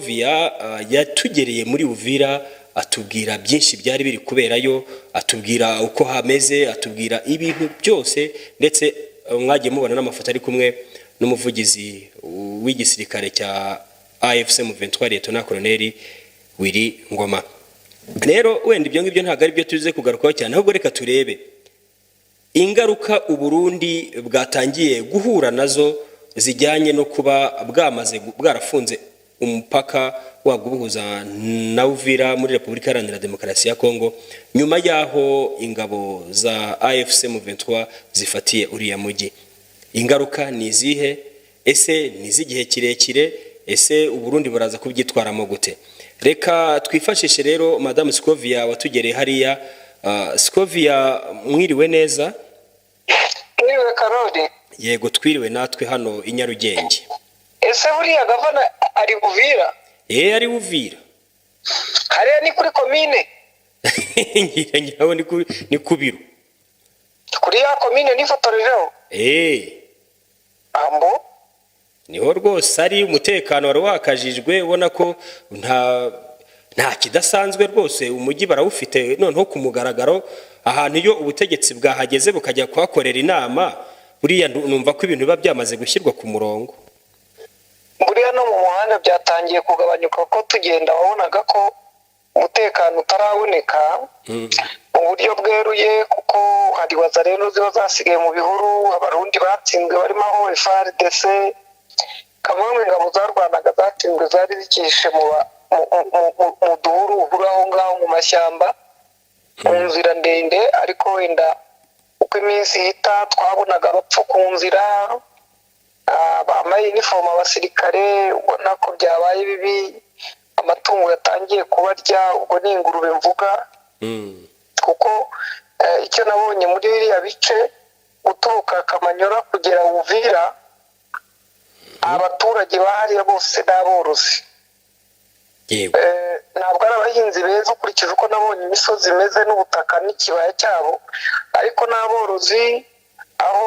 Scovia yatugereye muri Uvira, atubwira byinshi byari biri kuberayo, atubwira uko hameze, atubwira ibintu byose, ndetse mwagiye mubona n'amafoto ari kumwe n'umuvugizi w'igisirikare cya AFC M23, Lieutenant Colonel Willy Ngoma. Rero wenda ibyo ngibyo ntabwo ari byo tuze kugarukaho cyane, ahubwo reka turebe ingaruka Uburundi bwatangiye guhura nazo zijyanye no kuba bwamaze bwarafunze umupaka wabwo ubuhuza na Uvira muri Repubulika Iharanira Demokarasi ya Kongo, nyuma y'aho ingabo za AFC M23 zifatiye uriya mujyi. Ingaruka ni izihe? Ese ni iz'igihe kirekire? Ese Uburundi buraza kubyitwaramo gute? Reka twifashishe rero Madamu Scovia watugereye hariya. Scovia, mwiriwe neza? Mwiriwe, Karori. Yego, twiriwe natwe hano i Nyarugenge. Ese buriya gavana ari Buvira? Ari Uvira. Hariya ni kuri komine? Ngira nyawe ni ku biro. Kuri ya komine nifotorejeho? Ambo. Niho rwose ari. Umutekano wari wakajijwe, ubona ko nta kidasanzwe rwose. Umujyi barawufite noneho ku mugaragaro. Ahantu iyo ubutegetsi bwahageze bukajya kuhakorera inama, buriya numva ko ibintu biba byamaze gushyirwa ku murongo. Buriya no mu muhanda byatangiye kugabanyuka, kuko tugenda wabonaga ko umutekano utaraboneka mu buryo bweruye, kuko hari wazalendo ziba zasigaye mu bihuru, Abarundi batsinzwe barimo aho FARDC, kamwe mu ingabo zarwanaga zatsinzwe zari zikihishe mu duhuru uhuru aho ngaho mu mashyamba, mu nzira ndende. Ariko wenda uko iminsi ihita twabonaga abapfu ku nzira, bambaye inifomu, abasirikare, ubona ko byabaye bibi, amatungo yatangiye kubarya. Ubwo ni ingurube mvuga, kuko icyo nabonye muri biriya bice guturuka Kamanyora kugera Uvira, abaturage bahariya bose ni aborozi. Ntabwo ari abahinzi beza ukurikije uko nabonye imisozi imeze n'ubutaka n'ikibaya cyabo, ariko n'aborozi, aho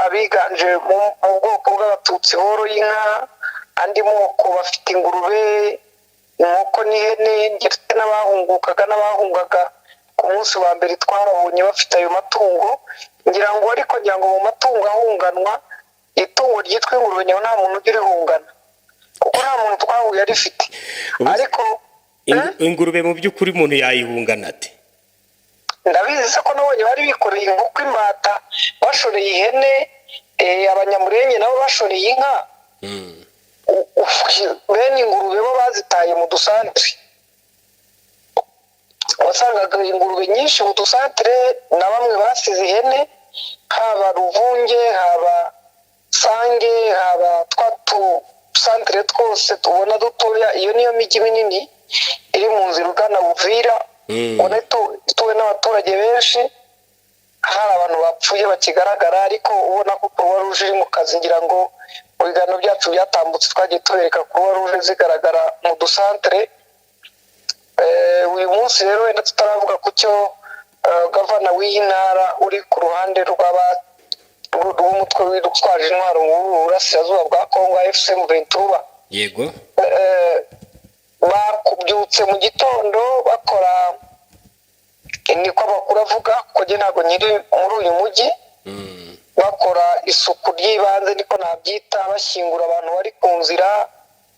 abiganje mu bwoko bw'Abatutsi boroye inka, andi moko bafite ingurube, inkoko n'ihene, ndetse n'abahungukaga n'abahungaga ku munsi wa mbere twababonye bafite ayo matungo. Ngira ngo ariko ngira ngo mu matungo ahunganwa, itungo ryitwa ingurube nyawe nta muntu ujya urihungana, kuko nta muntu twahuye arifite. Ariko Ingurube mu by'ukuri umuntu yayihungana ate? Ndabizi se ko nabonye bari bikoreye inkoko, imbata, bashoreye ihene, Abanyamurenge nabo bashoreye inka. Bene ingurube bo bazitaye mu dusantire. Wasangaga ingurube nyinshi mu dusantire, na bamwe basize ihene, haba Ruvunge, haba Sange, haba twa dusantire twose tubona dutoya. Iyo niyo mijyi minini iri mu nzira ugana Buvira, ubona ituwe n'abaturage benshi. Hari abantu bapfuye bakigaragara, ariko ubona ko Croix Rouge iri mu kazi. Ngira ngo mu biganiro byacu byatambutse twagiye tubereka Croix Rouge zigaragara mu dusantere. Uyu munsi rero wenda tutaravuga ku cyo gavana w'iyi ntara uri ku ruhande rw'umutwe witwaje intwaro mu burasirazuba bwa Kongo, AFC M23, bakubyutse mu gitondo bakora, niko amakuru avuga, kuko njye ntabwo nkiri muri uyu mujyi, bakora isuku ry'ibanze, niko nabyita, bashyingura abantu bari ku nzira.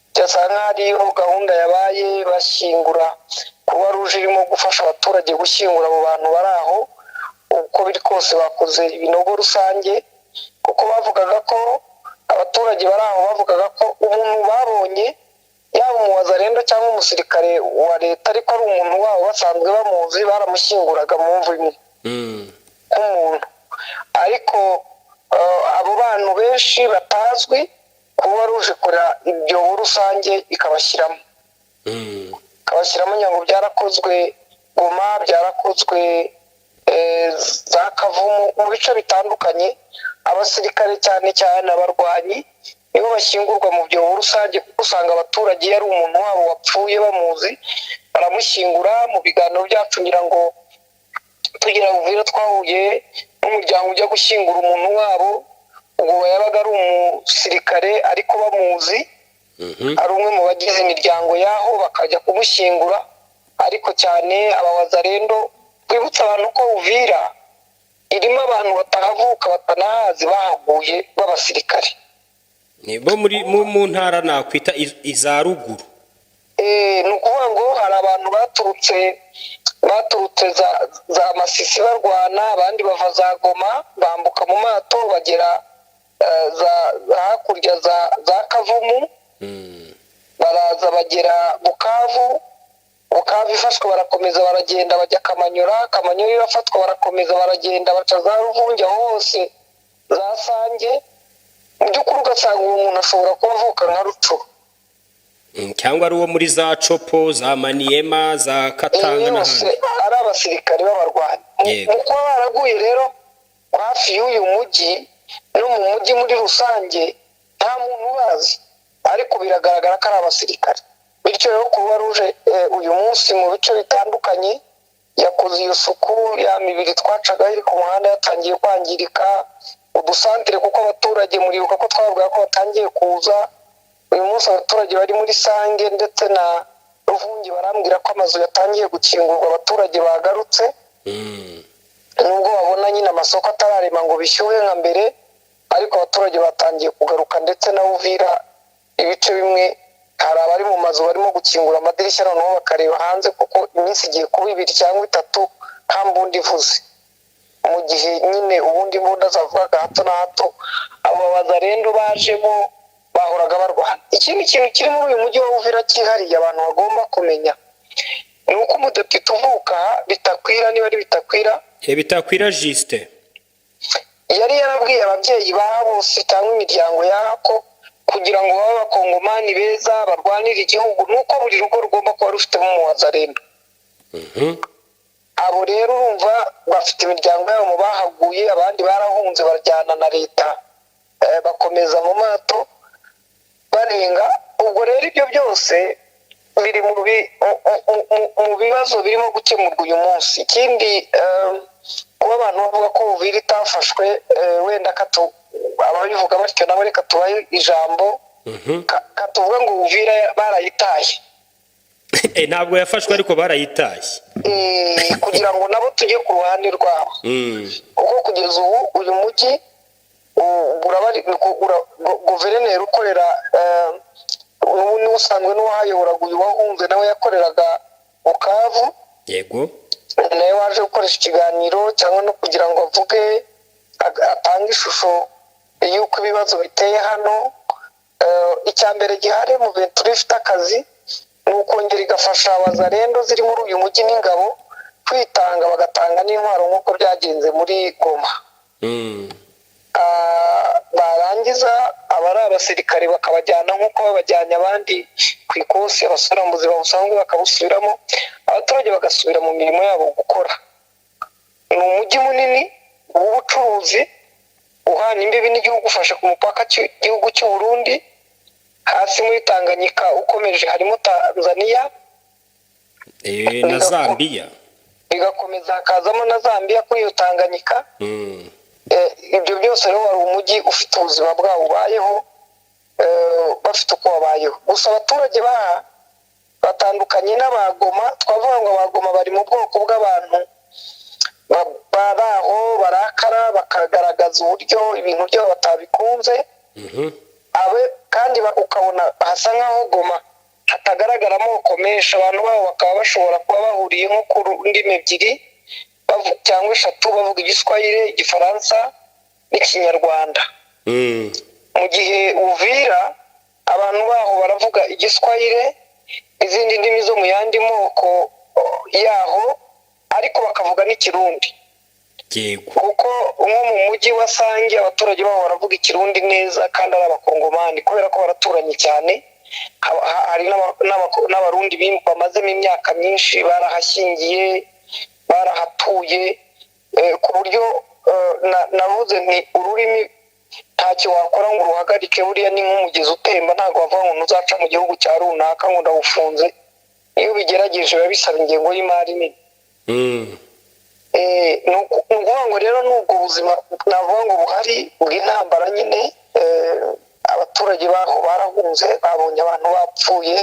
Byasa nkaho ariyo gahunda yabaye, bashyingura. Croix Rouge irimo gufasha abaturage gushyingura abo bantu bari aho. Uko biri kose bakoze ibinogo rusange, kuko bavugaga ko abaturage bari aho bavugaga ko umuntu babonye, yaba umuwazarendo cyangwa umusirikare wa leta, ariko ari umuntu wabo basanzwe bamuzi, baramushyinguraga mu mvu imwe nk'umuntu. Ariko abo bantu benshi batazwi, Croix Rouge ikora ibyobo rusange ikabashyiramo, ikabashyiramo. Ngira ngo byarakozwe Goma, byarakozwe za Kavumu, mu bice bitandukanye. Abasirikare, cyane cyane abarwanyi, nibo bashyingurwa mu byobo rusange, kuko usanga abaturage iyo ari umuntu wabo wapfuye bamuzi baramushyingura. Mu biganiro byacu, ngira ngo tugira Uvira, twahuye n'umuryango ujya gushyingura umuntu wabo, ubwo yabaga ari umusirikare ariko bamuzi. Ari umwe mu bagize imiryango yaho, bakajya kumushyingura. Ariko cyane abawazarendo, twibutsa abantu ko Uvira irimo abantu batahavuka, batanahazi, bahaguye b'abasirikare. Ni bo muri mu ntara nakwita iza ruguru. Ni ukuvuga ngo hari abantu baturutse za Masisi barwana, abandi bava za Goma bambuka mu mato bagera za hakurya za Kavumu, baraza bagera Bukavu. Bukavu ifashwe barakomeza baragenda bajya Kamanyura. Kamanyura irafatwa, barakomeza baragenda baca za Ruvunge, aho hose za Sange. Mu by'ukuri ugasanga uwo muntu ashobora kuba avuka nka Rucuru. Cyangwa ari uwo muri za Copo, za Maniyema, za Katanga yose n'ahandi. Ari abasirikare b'abarwanyi. Mu kuba baraguye rero hafi y'uyu mujyi no mu mujyi muri rusange, nta muntu ubazi, ariko biragaragara ko ari abasirikare. Bityo rero Croix Rouge uyu munsi mu bice bitandukanye yakoze iyo suku ya mibiri twacaga iri ku muhanda yatangiye kwangirika, udusantere, kuko abaturage muribuka ko twavuga ko batangiye kuza. Uyu munsi abaturage bari muri Sange ndetse na Ruvungi barambwira ko amazu yatangiye gukingurwa, abaturage bagarutse, nubwo babona nyine amasoko atararema ngo bishyuhe nka mbere, ariko abaturage batangiye kugaruka. Ndetse na Uvira ibice bimwe hari abari mu mazu barimo gukingura amadirishya noneho bakareba hanze, kuko iminsi igiye kuba 2 cyangwa 3 nta mbunda ivuze, mu gihe nyine ubundi imbunda zavugaga hato na hato. Abo bazarendo bajemo bahoraga barwana. Ikindi kintu kiri muri uyu mujyi wa Uvira cyihariye abantu bagomba kumenya ni uko umudepite uvuka Bitakwira, niba ari Bitakwira, Bitakwira Justin, yari yarabwiye ababyeyi baha bose cyangwa imiryango yaha ko kugira ngo babe abakongomani beza barwanire igihugu, nuko buri rugo rugomba kuba rufitemo umuwazarendo. Abo rero urumva bafite imiryango yabo mu bahaguye, abandi barahunze barajyana na leta, bakomeza mu mato barenga. Ubwo rero ibyo byose biri mu bibazo birimo gukemurwa uyu munsi. Ikindi, kuba abantu bavuga ko Uvira itafashwe, wenda ababivuga batyo nabo reka tubahe ijambo, katuvuga ngo Uvira barayitaye. Ntabwo yafashwe ariko barayitaye. Kugira ngo nabo tujye ku ruhande rwabo, kuko kugeza ubu uyu mujyi guverineri ukorera n'usanzwe n'uwahayoboraga uyu wahunze nawe yakoreraga Bukavu. Yego. Nawe waje gukoresha ikiganiro cyangwa no kugira ngo avuge, atange ishusho y'uko ibibazo biteye hano. Icya mbere gihari mu Ventura ifite akazi ni ukongera igafasha abazarendo ziri muri uyu mujyi n'ingabo kwitanga, bagatanga n'intwaro nk'uko byagenze muri Goma. Barangiza abari abasirikare bakabajyana nk'uko babajyanye abandi ku ikosi, abasubira mu buzima busanzwe bakabusubiramo, abaturage bagasubira mu mirimo yabo gukora. Ni umujyi munini w'ubucuruzi uhana imbibi n'igihugu, ufashe ku mupaka cy'igihugu cy'u Burundi, hasi muri Tanganyika ukomeje harimo Tanzania na Zambia, bigakomeza hakazamo na Zambia kuri iyo Tanganyika. Ibyo byose rero wari umujyi ufite ubuzima bwawo ubayeho, bafite uko babayeho. Gusa abaturage baha batandukanye n'abagoma. Twavuga ngo abagoma bari mu bwoko bw'abantu bari aho barakara, bakagaragaza uburyo ibintu byabo batabikunze, kandi ukabona hasa nk'aho Goma hatagaragara amoko menshi, abantu babo bakaba bashobora kuba bahuriye nko ku ndimi 2 cyangwa 3, bavuga Igiswahili, Igifaransa n'Ikinyarwanda. Mu gihe Uvira abantu baho baravuga Igiswahili, izindi ndimi zo mu yandi moko yaho, ariko bakavuga n'Ikirundi. Kuko nko mu mujyi wa Sange abaturage baho baravuga Ikirundi neza kandi ari abakongomani, kubera ko baraturanye cyane. Hari n'abarundi bamazemo imyaka myinshi, barahashyingiye, barahatuye, ku buryo navuze nti ururimi ntacyo wakora ngo uruhagarike, buriya ni nk'umugezi utemba, ntabwo wavuga ngo ntuzaca mu gihugu cya runaka ngo ndawufunze. Iyo ubigerageje biba bisaba ingengo y'imari nini. Ni ukuvuga ngo rero n'ubwo buzima navuga ngo buhari bw'intambara nyine, Abaturage baho barahunze, babonye abantu bapfuye.